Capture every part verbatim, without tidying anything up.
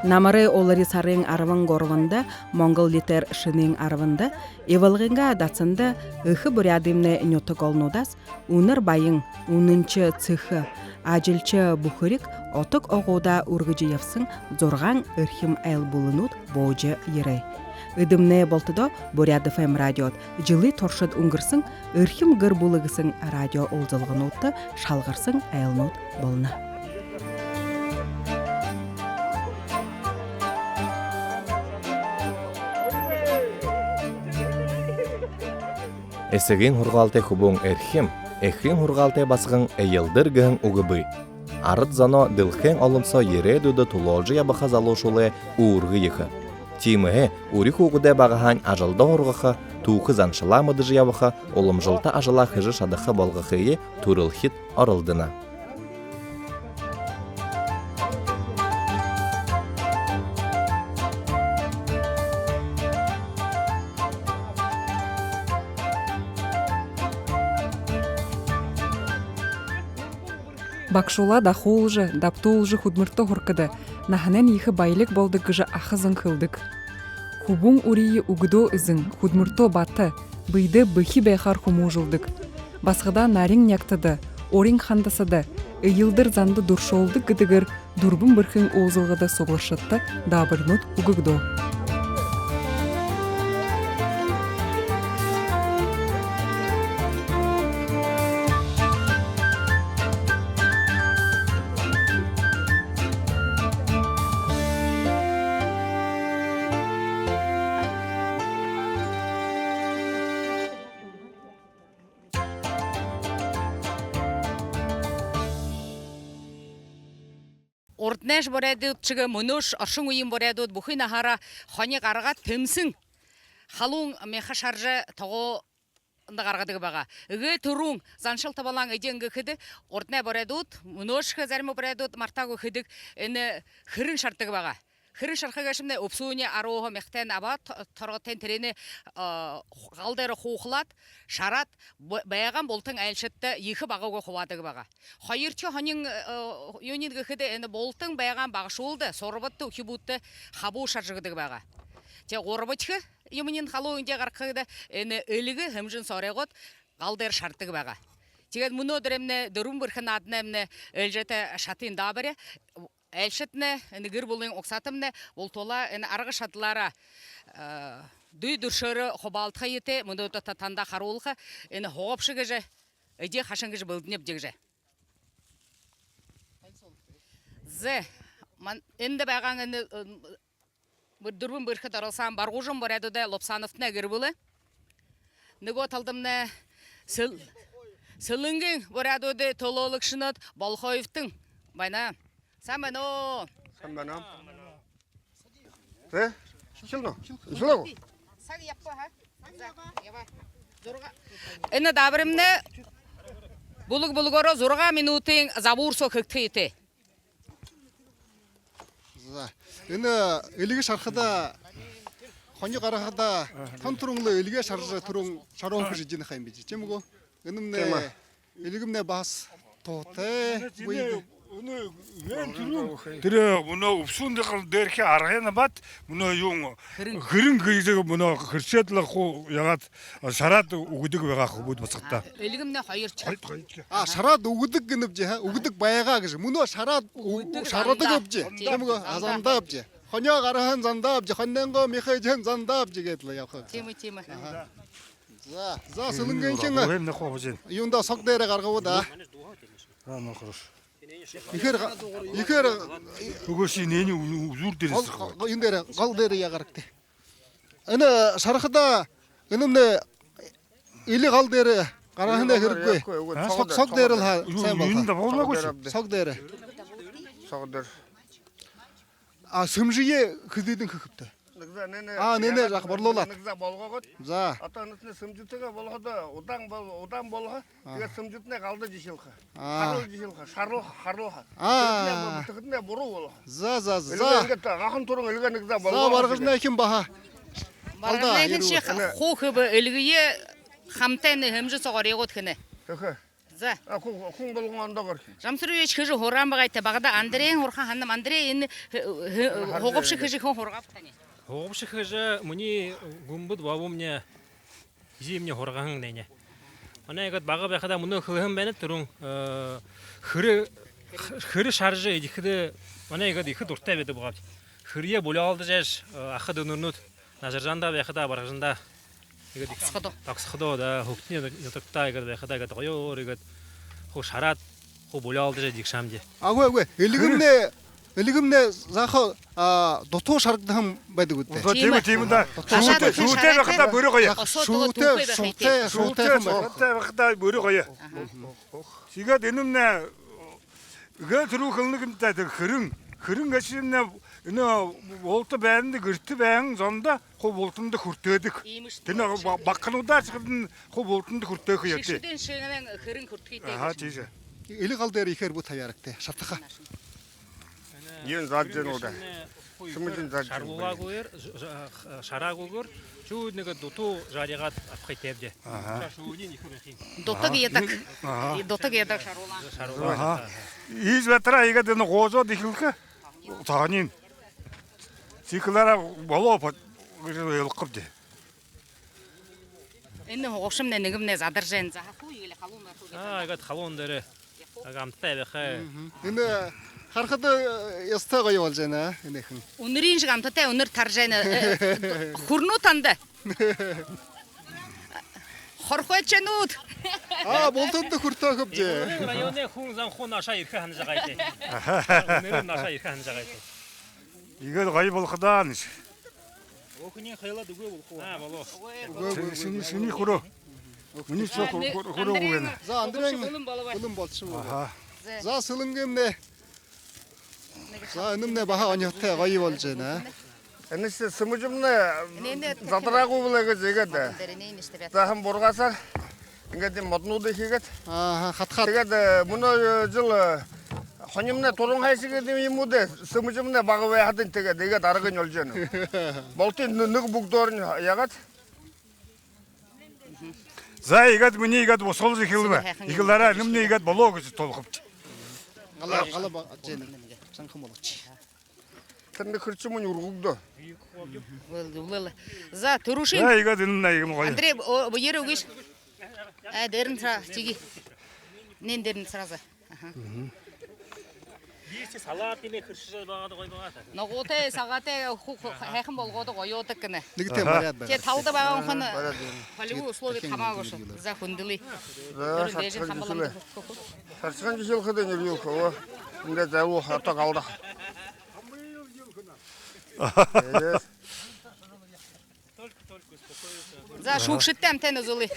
Намарай улари сарын арбан гурбанда, монгол литээр шэнын арбанда, Ивалгын дасанда эхэ Буряадаймнай нютаг олонуудһаа үнэр баян, үнэншэ сэхэ, ажалша бүхэриг отог угуудаа үргэжэ ябаһан зургаан эрхим айл бүлэнүүд буужа ерээ. Эдэмнай бултадаа Буряад Ф М радиодо жэлэй туршада үнгэрһэн «Эрхим гэр бүлэ» гэһэн радио уулзалгануудта шалгарһан айлнууд болоно. Эсэгын һургаалтай хүбүүн эрхим, эхын һургаалтай басаган эелдэр гэһэн үгэ бии. Арад зоноо дэлхэйн олон соо ерээдүйдэ түлөөлжэ ябаха залуушуулай үүргэ ехэ. Тиимэһээ үри хүүгэдээ багаһаань ажалда һургаха, түүхэ заншалаа мэдэжэ ябаха, уламжалта ажалаа хэжэ шадаха болгохые түрэлхид оролдоно. Багашуулаа дахуулжа, дабтуулжа хүдэлмэридэ һургахада, наһанайнь ехэ баялиг болодог гэжэ аха зон хэлэдэг. Хүбүүн үриие үгэдөө эзэн, хүдэлмэридөө бата, бэедээ бэхи байхаар хүмүүжүүлдэг. Басагадаа нарин нягтада, урин хандасада, эелдэр занда дуршуулдаг гэдэгээр «Дүрбэн бэрхын» уулзалгада сугларагшадта даабаринууд үгэгдөө. Урданайшье буряадууд шэнги, мүнөөшье оршон үеын буряадууд бүхы наһаараа хони гаргаад, тэмсэн, халуун мяха шаража, тогоондо гаргадаг байгаа. Эгээ түрүүн заншал табилаан эдеэн гэхэдэ, урданай буряадууд, мүнөөшье зарима буряадууд мартаагүй хэдэг, энэ хэрэн шарадаг байгаа. Хэрэн шараха гээшэмнай үбсүүниие арууһа мяхатайнь абаад, то-, торготойнь тэрэниие, а, гал дээрэ хуухалаад, шараад, б-, байгаан бултан айлшадта ехэ багагүй хубаадаг байгаа. Хоёрдохи һонин, э, юуниинь гэхэдэ, энэ бултан байгаан багашуулда, һурбадта, үхибүүдтэ хабуу шаража үгэдэг байгаа. Тээ гурбадахи юумэниинь халуун эдеэн гаргахада, энэ эльгэ хэмжэн соо орёогоод, гал дээрэ шарадаг байгаа. Тиигээд мүнөөдэрэймнай «Дүрбэн бэрхын» нааданаймнай ээлжээтэй шатын даабари. Айлшаднай, энэ гэр бүлын угсаатамнай бултадаа энэ арга шадалаараа, э, дүй дүршөөрөө хубаалдаха ёһотой, мүнөө та-, танда харуулха, энэ һугабша гэжэ, эдеэ хашан гэжэ бэлдэнэбди гэжэ. Зэ, ман-, эндэ байгаа энэ, э, «Дүрбэн бэрхэдэ» оролсоһон Баргажанай буряадуудай Лубсановтанай гэр бүлэ. Нүгөө талдамнай Сэл-, Сэлэнгын буряадуудай түлөөлэгшэнүүд Болхоевтан байна. Сайн байна. Сайн байна. Тэ? Эхилнэ гү? Эхилнэ гү? Саг ябаха, ха? Зэ, ябаа. Зургаа. Энэ даабаримнай бүлэг бүлэгөөрөө зургаан минутын забһар соо хэгдэхэ ёһотой. За. Энэ эльгэ шарахада, хони гаргахада, тон түрүүн лэ эльгэ шаража, түрүүн шаруу гэжэ эдинэ ха юм бэзэ. Тиимэ гү? Энэмнай, тиимэ, эльгэмнай баһа туһатай. Үгы. Тэрэ мүнөө үбсүүн дээрэ, дээрэхи аргын абаад, мүнөө юун, хэрэн, хэрэн гэдэг мүнөө хэршээд лэ хуу яагаад шараад үгэдэг байгаа хүбүүд басагадта. Эльгэмнай хоёрдохи. Хоёр, хоёрдохи. А, шараад үгэдэг гэнэбди, ха? Үгэдэг байгаа гэжэ. Мүнөө шараад ү-, үгэдэг, шарадаг зандаа. Гэбди. Тиимэ гү? А, зандаабди. Хониёо гаргаһан зандаабди. Хониёо мяха эдиһэн зандаабди гээд лэ ябаха. Тиимэ, тиимэ. Аха. За, за, Сэлэнгын. Юундэ сог дээрэ гаргабад даа. А, ну, хорошо. Ехээр га-, ехээр. Үгы ши, энээниие ү-, үзүүр дээрэ гал, сахаа. Гал, юун дээрэ, гал дээрэ яагарагты. Энэ шарахада, энэмнай эли гал дээрэ гаргаһан хэрэгтэй. Үгы, үгы, үгы. А? Сог, сог дээрэ лэ һаа, сайн болохо. Юундэ болоогүй ши? Сог дээрэ. Сог дээрэ. А, сэмжэеэ хэдыдэн хэхэбта? Нэгзэ, нэнэ, а, нэнэ, яагаад, жаахан борлуулаад. Нэгзэ болгоод. За. Одоо энэтнай сэмжэтэйгээ болоходо удаан бол-, удаан болохо. Аха. Тиигээд сэмжэтнай галда жэшээлхэ. А. Харал жэшээлхэ, шарлаха, шарлаха. А. Тэдэнэй бу-, тэдэнэй буруу болохо. За, за, за. Эльгэ, эльгэ, та, гахын түрүүн эльгэ нэгзэ болгоод. За, Баргажанайхин баһа. Баргажанайхин ши хуу хэбэ эльгэеэ хамтын хэмжээ соогоо оруулаад хэнэ. Тэхэ. За. А, хүн, хүн болгон ондоогоор. Жамсарович, хэжэ һураһан байгаа тээ, багада Андрейн һурахаа һананам. Андрей, энэ, э, э, һугабша хэжэ хэн һургааб танай? Һугабша хэжэ минии гүмбэд бабамни, эжымни һургаһан энэ. Манай иигээд бага байхадаа, мүнөө хэлэһэн байна түрүүн, э, хэрэ, хэрэ шаржа эдихэдэ, манай иигээд ехэ дуратай байдаг байгаабди. Хэрээ булялдажа, э, аха дүүнэрнүүд Нажаржаанда байхадаа, Баргажанда иигээд тогсоходоо. Тогсоходоо, да, хүгтэнэй нютагтаа иигээд байхадаа, иигээд гоёор иигээд хуу шараад, хуу булялдажа эдихэшэбди. Агүй, агүй. Эльгэмнай, эльгэмнай заха, а, дутуу шарагдаһан байдаг гү даа? Тиимэ, тиимэ, да. Дутуу. Шүүтэй, шүүтэй байхадаа бүри гоё. Шүүтэй, шүүтэй, шүүтэй байхадаа бүри гоё. Тиигээд энэмнай Иигээд түрүү хэлэнэ гэнэ даа, тэрэ хэрэн, хэрэн гээшэмнай энэ булта байһанда, гэртэ байһан зондо хуу бултанда хүртөөдэг. Тиимэ шүү дээ. Тэрэнэй ба-, багахануудаа шэхэрэн хуу бултанда хүртөөхэ ёһотой. Шэшүүдэн шэнээн хэрэн хүртэхэ ёһотой. Аха, тиишэ. Эльгэ гал дээрэ ехээр бү табяарагты, шатаха. Иигээд заажа байна гү даа. Шэмэжэн заажа байна. Шаруулаагүйгөөр, ж-, ж-, шараагүйгөөр, шүүдэниие дутуу жаряагаад абахатайбди. Аха. Шүүдэниинь ехэ байха юм. Дутаг ядаг. Аха. Дутаг ядаг шаруулаа. Шаруулаа. Аха. Иижэ байтараа иигээд энэ гоожоод эхилхэ. Тоонинь. Сиклара болоо под-, гэжэ ойлгохобди. Энэ һугабшамнай нэгэмнай задаржа байна. Заха хуу иигээд лэ халуун байха. Аа, иигээд халуун дээрэ. Ага, амтатай байха. Мгм. Энэ харахада, э, ёһотой гоё болжо байна, энэхэн. Үнэрынь шэг амтатай, үнэр таража байна. Э, хүрэнэ гү танда? Хорхойчонууд. Аа, бултанда хүртөөхөбди. Үнэрын районой хүн зон хуу наашаа ерэхэ һанажа байгаа юм. Үнэрынь наашаа ерэхэ һанажа байгаа юм. Иигээд гоё болохо даа, нэш. Охинь хайлаад үгы болохо. Аа, болоо. Үгы, үгы, үгы. Шинии, шинии хүрөө. Минии шоо хүр-, хүр-, хүрөө үгы байна. За, Андрей, бэлэн болшоо. Аха. За, Сэлэнгэмнай. За, энэмнай баһа оньһотой гоё болжо байна. Энэшни шэмэжэмнай задараагүй бэлэй гэжэ иигээд. Заахан бургаасаар. Иигээд иимэ модонуудые хээд. Аха, хатхаад. Тиигээд, э, мүнөө, э, жэл, э, хонимнай туран хайшаа гэдэг юм гү даа, шэмэжэмнай бага байхадань тиигээд, иигээд аргань олжо байна. Болтонь нэ-, нэгэ бүгэдөөрнь яагаад. За, иигээд минии иигээд бусалжа эхилбэ. Эхилээрээ, энэмнай иигээд болоо гэжэ тоолохобди. Гала, гала ба-, жэнэ. Шанхан болооч. Тэрэнэй хэршэмынь үргэгдөө. Үгы, үгы. За, түрүүшын. За, иигээд энэмнай иимэ гоё. Андрей, о, бу ерэ үгыш. Э, дээрэнь сразу, тиигээ. Нэн дээрэнь сразу. Аха. Мгм. Биирши салаад иимэ хэршэжэ байгаад гоё байгаа даа. Ногоотой, сагаатай, ху-, ху-, һайхан болгоод гоёодог гэнэ. Нэгэ тээ бариад байгаа. Тээ талада байгаа хүн. Бариад байна. Полевые условия хамаагүй шүү. За, хүндэлөө. За, түрүүн дээжэ хамгаалаад. Шаршахан жэшээлхэдэ нэрьюулхэ, оо. Эндэ залуу хата галда. Э. За, шүүгшэдтэ амтан үзүүлээ.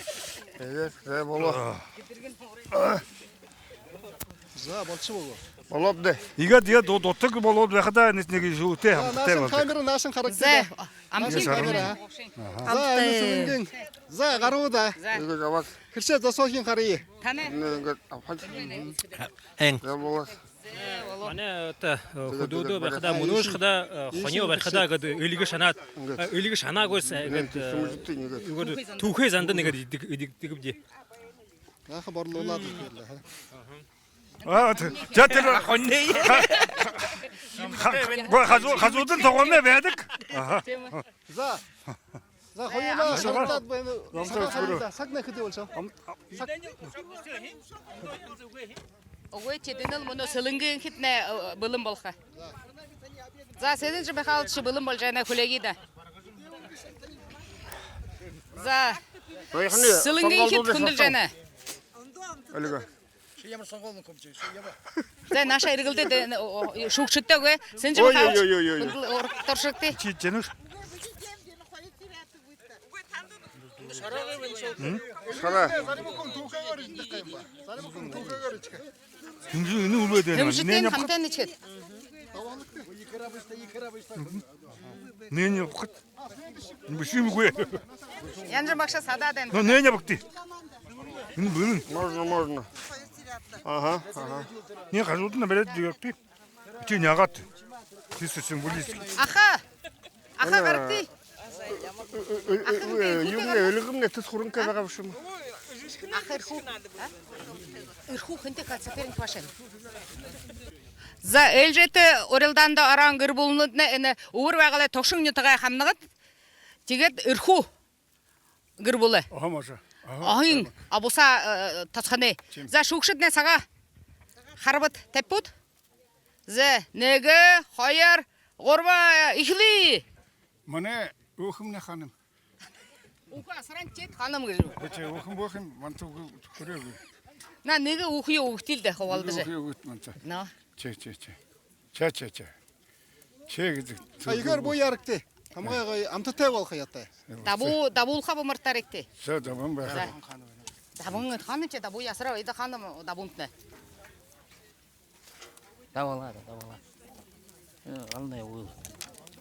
Э, за, болоо. За, болшоо болоо. Болооб даа. Иигээд, иигээд ду-, дутаг болоод байхада, нэгэ, нэгэ шүүтэй. За, амтатай наашань болоо. Камера, наашань харагты. За, амтан. За, энэ Сэлэнгын. За, гаруу даа. За. Иигээд абаад. Хэршээ засуухынь харая. Танай. Иигээд абаад. Эн. За, болоо. Манай одоо, э, хүдөөдөө байхада, мүнөөшье хадаа, э, хониёо барихада гээд эльгэ шанаад, э, эльгэ шанаагүйш гээд, э, түхэхэ зандань иигээд эдиг-, эдигдэгбди. Яаха, борлуулаад иигээд лэ, ха? Аа, тэ-, тэ-, тэрэ хониёо. Ха-, ха-, хажуу-, хажуудань тогоомнай байдаг. Аха. За. За, хоюулаа шарагдаад байна. Саг, саг, саг, саг нэ хэды болшоо? Саг. Үгы, тэдэнэл мүнөө Сэлэнгын хитнэ, э, бэлэн болохо. За, Сэлэнжэ Михайлович бэлэн болжо байна, хүлеэгты даа. За, Сэлэнгын хит хүндэлжэ байна. Өлгөө. Ши ямар сонгоол нэ хэмжээ, ши ямар. За, наашаа эргэлдээд, э, о, о, шүүгшэдтэ үгы. Сэлэнжэ Михайлович. Ой, ой, ой, ой, ой. Хүндэл-, урагтаршагты. Чи, тэнүүш. Шараа. Зарим хүн түүхэйгээр индэ юм ба. Зарим хүн түүхэйгээр ичхэ. Тэмжин энэ үлөөд байна. Тэмжин хамтын ичхэ. Нэн явахат. Бэшэ юм гү? Янжа багша садаад байна. Но, нэн явахат. Энэ бэлэн. Можно, можно. Ага, ага. Не, хажуудань бариад дэгэгты. Чи няагат. Чисто символически. Аха. Аха, гарагты. Юумнэ, эльгэмнэ тэс хуранхай байгаа бшуу юм. Аха, Эрхүү. А? Эрхүү хэнтэй хадсатай энэ баашань. За, ээлжээтэ урилдаанда ороһон гэр бүлэнүүднай энэ Үбэр Байгалай Тогшон нютагай хамнигад. Тиигээд Эрхүү гэр бүлэ. Оһо, можо. Оһо, оһын, тиимэ. Абусаа, э, тосхоной. Тиимэ. За, шүүгшэднай сагаа харабат, табибат. За, нэгэ, хоёр, гурба, эхилээ. Манай үхэмнай ханам. Үхэ асаран, шэд ханам гэжэ. Эдэ үхэм бүхэм манда үгы хүрөөгүй. На, нэгэ үхые үгыт лэ даа, хубаалдажа. Нэгэ үхые үгыт манда. Но. Шэ, шэ, шэ. Шэ, шэ, шэ. Шэ гэдэг. А, ехээр буу яарагты. Тамгай гоё амтатай болохо ёһотой. Дабуу, дабуулха бумартаарагты. За, дабан байха. За. Дабан ханам шэ, дабуу ясараа, эдэ ханам дабуунтнай. Дабуулаа, дабуулаа. Э, галнай үгыл.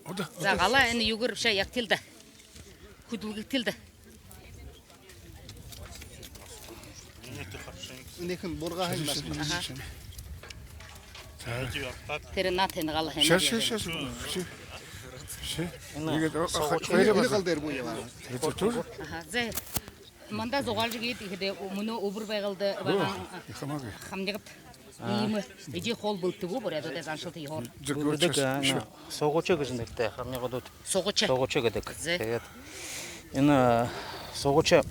Ода, за, ода. Галаа энэ юугээр бшаа ягты лэ даа. Хүдэлгэгты лэ даа. Энэхэн бургааһан баһа. Аха. За. Тэрэ наад энэ гала һэн. Шэ, шэ, шэ, шэ. Шэ. Энэ иигээд, о, о, соогууча. Хоёр. Энэ гал дээрэ буу ябаа. Эдэ тоже? Аха, за. Манда зугаалжа гээд иихэдээ мүнөө Үбэр Байгалда байгаа хамнигад иимэ эдеэ хоол бэлддэг гү, буряадуудай заншалта ёһоор? Бэлддэг, а, соогууча гэжэ нэрэтэй хамнигадууд. Соогууча. Соогууча гэдэг. Зэ. Тиигээд энэ соогууча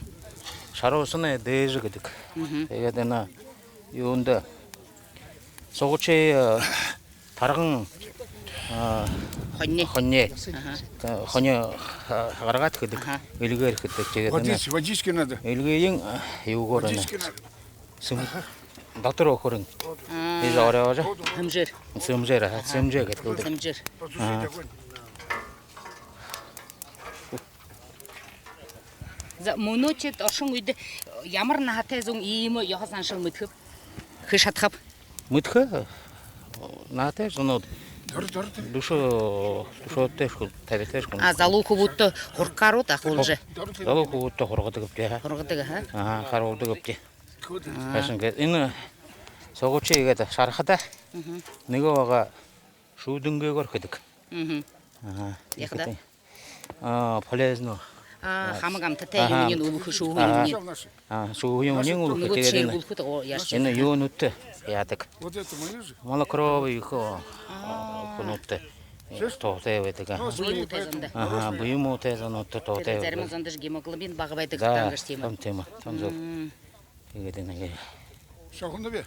шаруусанай дээжэ гэдэг. Мгм. Тиигээд энэ юундэ соогууча, э, тарган, а, хоньни. Хоньни. Аха. Э, хоньни, а, гаргаад хэдэг. Аха. Эльгээр хэдэг. Тиигээд энэ водички надо. Эльгыень, а, юугээр энэ? Водички надо. Сэм-, дотор үхэрынь. Аа. Иигэжэ орёожо. Сэмжээр. Сэмжээр, аха. Аха. Сэмжээ гэдэг. Сэмжээр. Аа. За, мүнөө шэд оршон үедэ ямар наһатай зон иимэ ёһо заншал мэдэхэб? Хэжэ шадахаб? Мэдэхэ. Наһатай зонууд. Дүшөө-, дүшөөтэйшье хүн, табитайшье хүн. А, залуу хүбүүдтэ һургахаарууд, ахуулжа? Залуу хүбүүдтэ һургадаг бди, аха. Һургадаг, аха. Аха, харуулдаг бди. Аа. Хайшан гээд, энэ соогууча иигээд шарахада, мгм, нэгэ бага шүүдэнгээр хэдэг. Мгм. Аха. Яахада? Иигээд, а, полезно. А, хамаг амтатай юумэниинь, үбһэ шүүһэн юумэниинь. А, шүүһэн юумэниинь үбһэ. Нүгөө тиигээд шэргүүлхэ, о, яашье. Энэ юунүүдтэ яадаг. Малокровие хо-, а, хүнүүдтэ, э, туһатай байдаг, аха. Бэе муутай зондо. Аха, бэе муутай зонуудта туһатай байдаг. Тэрэ зарим зондо гемоглобин бага байдаг. Да, тан гэжэ, тиимэ. Тон, тиимэ, тон зүб. Мм. Иигээд нэгэ. Шахуна бэ?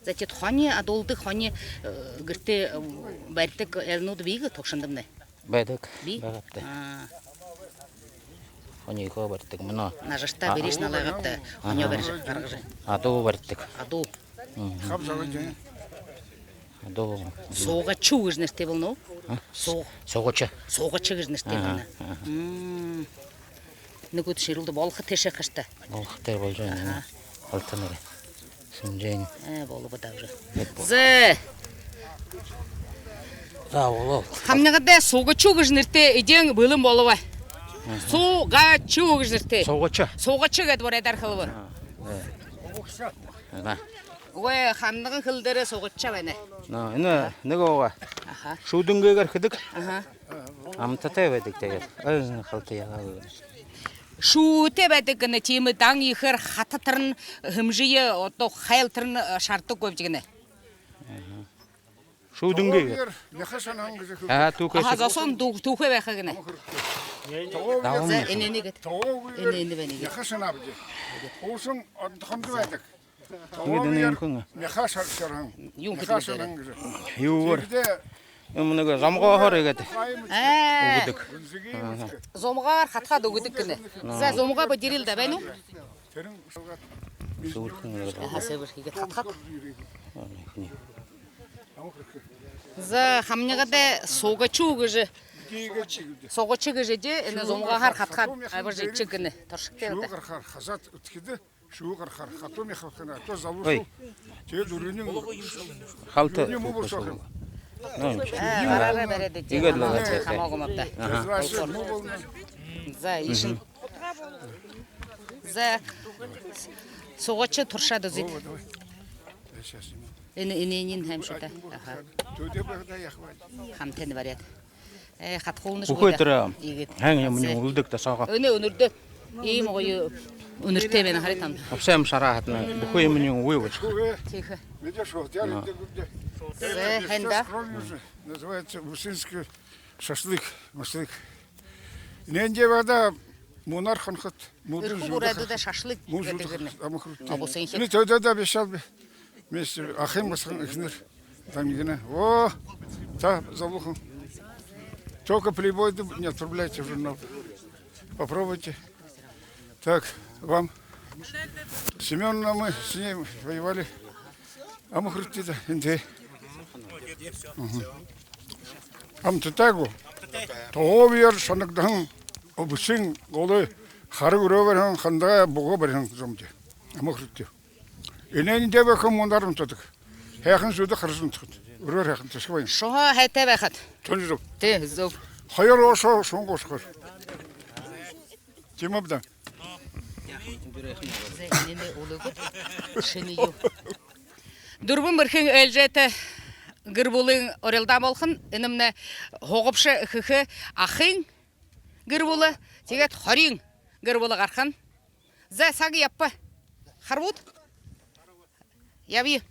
За, шэд хони адуулдаг, хони, э, гэртээ, э, баридаг айлнууд бии гү Тогшондомнай? Байдаг. Бии? Байгааб даа. Аа. Хониёо баридаг мүнөө. Нажарта, аа, бэришье налайгаад, аа, хониёо барижа гаргажа. Адуу баридаг. Адуу. Мгм. Хаб сагад даа. Адуу. Суугачуу гэжэ нэрэтэй болоно гү? А? Суу-, суугача. Суугача гэжэ нэрэтэй болоно. Аха, аха. Мм. Нүгөөдэ шэрүүлдэ болохо тээшээ хаш даа. Болохотой болжо байна. Аха. Алтанаар. Сэмжээнь. Э, болобо даа уже. Нет, болоо. Зэ. За, болоо. Хамнигадай суугачуу гэжэ нэрэтэй эдеэн бэлэн болобо. Аха. Суугачуу гэжэ нэрэтэй. Суугача. Суугача гээд буряадаар хэлэбэ. А, э. Ага. Үгы, хамниган хэлэн дээрээ суугача байна. Но, энэ нэгэ бага. Аха. Шүүдэнгээр хэдэг. Аха. Амтатай байдаг тиигээд. Ой, халта яагаа. Шүүһэтэй байдаг гэнэ, тиимэ, дан ехээр хататарна, хэмжээ, одоо хайлтарна, э, шарадаггүй бди гэнэ. Аха. Шүүдэнгээр. Мяха шанаһан гэжэ хэлэдэг. Аа, түүхэ. Аха, зосоонь дүү-, түүхэ байха гэнэ. Даван. За, мяха. Энэ, энэ гээд. Энэ, энэ байна гээд. Мяха шанаа бди. Уушан одохондо байдаг. Иигээд энэ юм хүн. Мяха шар-, шараһан. Юун гэдэг? Мяха шанаһан гэжэ. Юугээр? Тиигээд юм нэгэ зомгооһоор иигээд. Аа. Үгэдэг. Гүнзэгы. Аха. Зомгоогоор хадхаад үгэдэг гэнэ. За, зомгоо бэдэрэл даа, байна гү? Тэрэн шалгаад. Сүүрхэн иигээд. Аха, сэбэр иигээд хадхаад. Аа, нэхни. За, хамнигадай суугачуу гэжэ. Суугача гэжэ эдеэ, энэ зомгооһоор хадхаад абажа эдижэ гэнэ. Туршагтай. Шүүгээ гарахаар хазаад үдхэдэ. Шүүгээ гарахаар хатуу мяха хана, а то залуушуул. Ой. Тиигээд үрэнэй. Халта. Үрэнэй муу болошоо юм. Ну, ничего. Э, гараараа бариад эдеэ. Иигээд лэ. Хамаагүй, хамаагүй юм даа. Аха. Муу болоно. За, иишэнь. Мгм. За, суугача туршаад үзыт. О, давай. Сейчас ему. Энэ, энэниинь һайм шуу даа. Аха. Төөдэй байг даа, яахаб. Хамтань бариад. Э, хадхуулнаш. Үхэ гү даа? Тэрэ. Иигээд. Һайн юм, за, үнэлдэг даа, соогоо. Үнэ үнэрдөө. Иимэ гоё үнэртэй байна, харыт даа. Овсо юм шараа хадна, бүхы юумэниинь үгы болошохо. Тиихэ. Зэ, һайн даа. Называется Бусинский шашлык, машлык. Энээндэ баһа муунаар хонохот, муун Эрхүү жуудахат, буряадууд шашлык муун гэдэг жуудахат гэнэ. Амархалтай. Обоссынхид. Эндэ тойдоодо бэшэл би. Вместе ахын басаган эхэнэр. Там гэнэ. О, та залуухан. Только плейбойда не отправляйте в журнал. Попробуйте. Так, вам. Семёновна, мы с ней воевали. Амархалтай даа, эндэ. Мгм. Амтатай гү? Тоһоо бэеэр шанагдаһан, үбшэн голой, хара гүрөө бариһан, хандагай буга бариһан зомди. Амархалтай. Энээниие бэхэ муунаар унтадаг. Һайхан зүдэ хаража унтахат. Үрөөр һайхан ташхабайн. Шуһа һайтай байхат. Тон зүб. Тээ, зүб. Хоёр ошоо шунга ошохор. Тиимэ бэзэ. Зэ, энэмнай үлөөгөөд. Шинии юу? Дүрбэн бэрхын ээлжээтэй гэр бүлын урилдаан болохонь. Энэмнай һугабша хэхэ ахын гэр бүлэ. Тиигээд хориин гэр бүлэ гарахань. Зэ, саг ябаа. Харбууд. Ябая.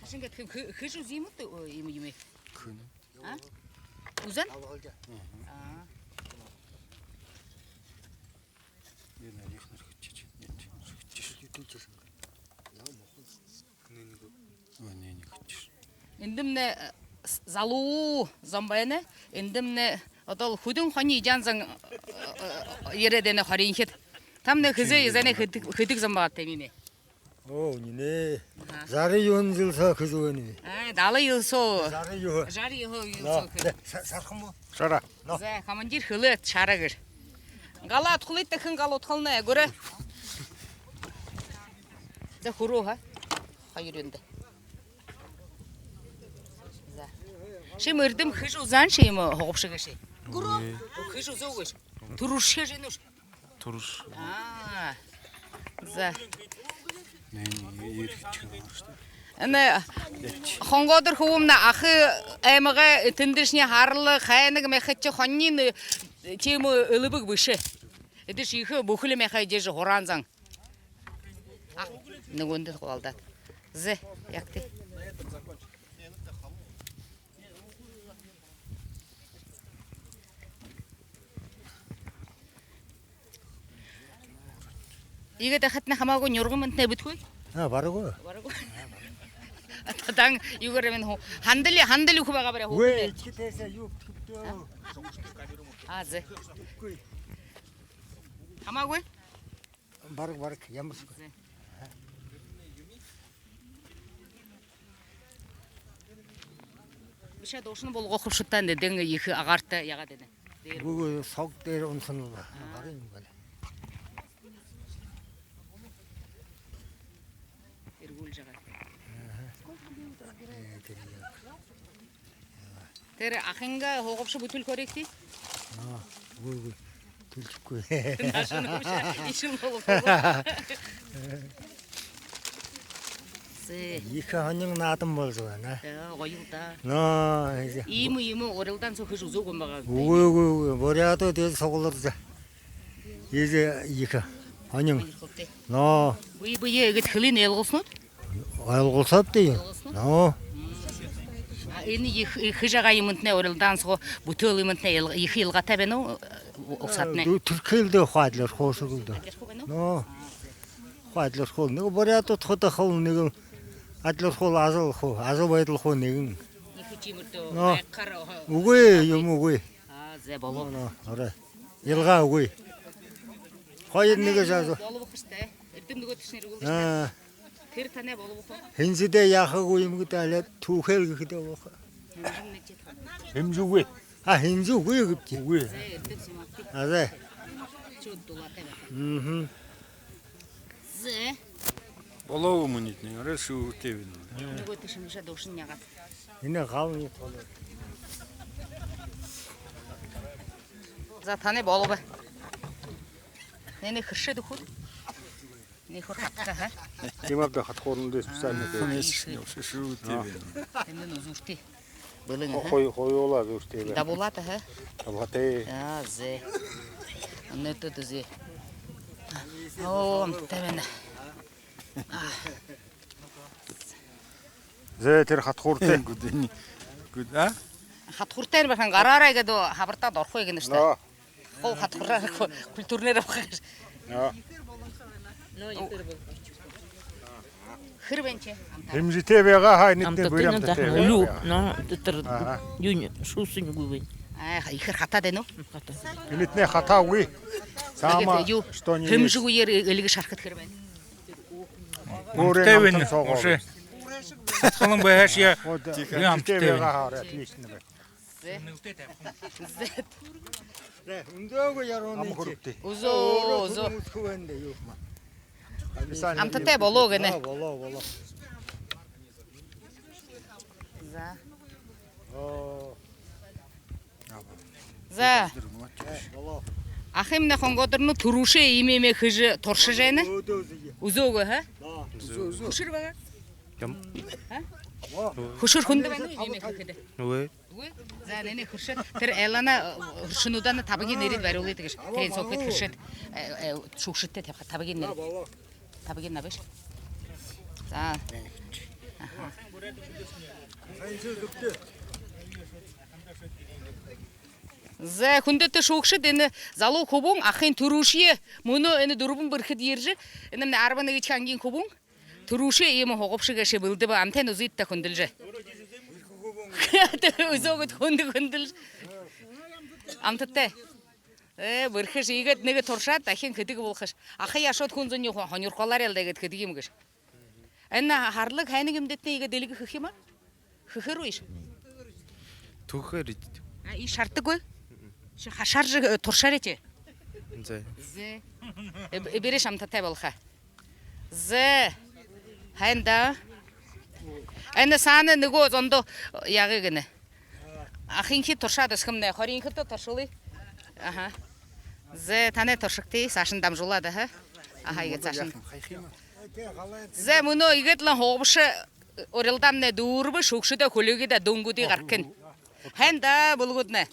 Ташин гээд хэм, хэ-, хэжэ үзөө юм гүт, ой, юм, юм. Хүн. А? Үзэн? А. Ер нь ихнэр хэдшэжэ. Нет, хэдшэжэ. Ой, не, не хэдшэжэ. Эндэмнай, э, с-, залуу зон байна. Эндэмнай одоол хүдэн хони эдеэн зон, э, э, ерээд байна, хориинхид. Тамнай хэзээ эзээнэй хэдэг, хэдэг зон байгаа тээ юм. Оо, үнинэй. Аха. Жаран юһэн жэл соо хэжэ байна. Аа, далан жэл соо. Жаран юһэн. Жаран юһэн жэл соо хэжэ. Шархам гү? Шараа. Зэ, командир хэлээд шараа гэр. Гал удхалыт даа, хэн гал удхална, гүрэ. Зэ, хүрөө, ха. Хоёр юм даа. Зэ. Ши, Эрдэм, хэжэ үзэн ши юм һугабша гээшэ? Хэжэ үзөөгүй гээшэ. Түрүүшээр хэжэ гэнэ гүш? Түрүүш. Аа. Зэ. Нэ, нэ, ерхэ чыган шүү дээ. Энэ Хонгоодор хүбүүмнай Ахын аймагай, тэндэшни һарла, хайнаг мяхачи, хониной тиимэ элбэг бэшэ. Эдэшни ехэ бүхэли мяха эдижэ һураһан зон. А, нүгөөндэ хубаалдаад. Зэ, ягты. Иигээд хадаа хамаагүй нюрган мэнтнай бүтэхэ гү? А, бараг гү. Бараг гү. Тадан юугээрээ минь хуу. Хандали, хандали үхэ байгаа бэрэ хуу. Үгы, ички тээсэ юу бүтэхэб даа. А, зэ. Хамаагүй? Бараг, бараг, ямаршье. Зэ. Бэшэ дуушан болгохо шуу даа, эндэ ехэ агаарта яагаад байна? Үгы, сог дээрэ унсана лэ. Аа. Бараг юм байна. Эргүүлжэ байгаа. Аха. Э, тэрэ яа. Тэрэ Ахынгаа һугабша бүтүүлхэ хэрэгтэй? Аа, үгы, үгы. Түлхэгүй. Наашаа, наашаа. Ишэл болохо. Зэ. Ехэ һонин наадан болжо байна. Яа, гоё л даа. Но, эзэ. Иимэ, иимэ урилдаан соо хэжэ үзөөгүй юм байгаа. Үгы, үгы, үгы. Буряадууд эзэ сугларжа. Эзэ ехэ һонин. Но. Бэе бэеэ иигээд хэлыень ойлгуулсанууд? Ойлгуулсаабди юм. Ойлгуулсанууд? Но. А энэ ехэ, ехэ хэжэ байгаа юумэнтнай, урилдаан соо бүтээл юумэнтнай ил-, ехэ илгаатай байна гү, угсаатнай? Э, дүү, түрхэлдэ хуу адлирхуу шуу гү даа. Адлирхуу байна гү? Но. Хуу адлирхуу. Нэгэ буряадууд хуу дахал нэгэл адлирхуу, ажал хуу, ажабайдал хуу нэгэн. Ехэ тиимэрдөө. Но. Айхаар, үгы, юм үгы. А, зэ, болоо. Но, но, орой. Илгаа үгы. Хоёр нэгэ жаа зуу. Болоо бэхэ штэ. Эрдэм нүгөөдэшни эргүүлээ. Аа. Тэрэ танай болоо бэхэ. Хэнзэдээ яахагүй юм гээд, алай түүхээл гэхэдээ болохо. Хэмжүүгүй. А, хэмжүүгүй гэбди. Үгы. Зэ, Эрдэм сималти. А, зэ. Шууд дулаатай байха. Мгм. Зэ. Болоо бэзэ, мүнөөнэй арай шүүртэй байна. Нүгөөдэ шэмжэ дуушан яагаад. Энэ гал нэгэ толо. За, танай болоо бэ. Нэнэ хэршээд үгөөд. Нихур хатха, ха? Тиимэ ааб даа, хатхуурнуудые специально. Иши. Тэнэ үзүүртэй. Бэлэн, ха? Хой-, хоюулаа үзүүртэй бэ. Дабуулаад, ха? Дабуулаатай. Яа, зэ. Нэтэ дэ зэ. Оо, амтатай байна. Зэ, тэрэ хатхууртай. Гүдэнь. Гүд-, а? Хатхууртай байхань гараарай гээд хабартаад орохо гэнэ штэ. Ноо. Хуу хатхуураар культурнээр абаха гэжэ. Ноо. Хэр байна ши? Хэмжээтэй байгаа, ха, энэ амтатай, бэри амтатай байна. Юу, ноо, тэрэ. Аха. Юун, шүүсэнь үгы байна. Аа, ехээр хатаад байна гү? Хатаа. Энэтнай хатаагүй. Саамаа юу, что не есть. Хэмжээгүйгөөр эльгээжэ харахада хэр байна? Амтатай байна. Ошо. Садхалан байһаа шье. Вот, да. Тиихэдэ амтатай байгаа, ха, отлично байна. Зэ. Зэ. Үндөөгүй яруун. Ам хэрэгтэй. Үзөө, үзөө. Үндөөгүй байна даа, юу юм аа. Амтатай болоо гэнэ. Аа, болоо, болоо. За. Оо. За. Ахамнай хонгодорнууд түрүүшээ иимэ иимэ хэжэ туршажа байна. Үзөөгүй, ха? Үзөө, үзөө. Хүшэр байгаа? Юм. А? Хүшэр хүндэ байна гү, иимэ хэхэдэ? Үгы. Үгы? За, нэнэ, хүршэ. Тэрэ айлнай, хүршэнүүдтнай табагийн нэрыень бариулыт гэжэ. Тэрэнь соохот хүршэд, э, э, шүүгшэдтэ табаха, табагийн нэрыень. Табагийн набиш. За. Аха. За, хүндэтэ шүүгшэд, энэ залуу хүбүүн, ахын түрүүшые, мүнөө энэ дүрбэн бэрхэдэ ержэ, энэмнай арбан нэгэдэхи ангиин хүбүүн. Түрүүшээ иимэ һугабша гээшэ бэлдэбэ, амтань үзыт даа, хүндэлжэ. Үзөөгүй, хүндэ, хүндэлжэ. Амтатай. Ээ, бэрхэш, иигээд нэгэ туршаад, дахин хэдэг болохош. Ахаяа ошоод хүн зониие хо-, һонирхуулаарай л даа, иигээд хэдэг юм гээшэ. Энэ харлаг һайн юм даа, тнэ, иигээд эльгээ хэхэ юм аа? Хэхэ руу иш. Түхэр ит. А, иш шаардаггүй? Ши хашаар жэ, э, туршаарай ши. Зэ. Зэ. Э, б-, э, бэриш амтатай болохо. Зэ. Һайн даа. Энэ саана нүгөө зондоо яагы гэнэ. Ахынхи туршаад үсхэмнэ. Хориинхидоо туршуулыт. Аха. Зэ, танай туршагты, саашань дамжуулаад, аха. Аха, иигээд саашань. Зэ, мүнөө иигээд лэ һугабша урилдаамнай дүүрэбэ, шүүгшэдэй хүлеэгты даа, дүнгүүдые гаргахань. Һайн даа, бүлгүүднай.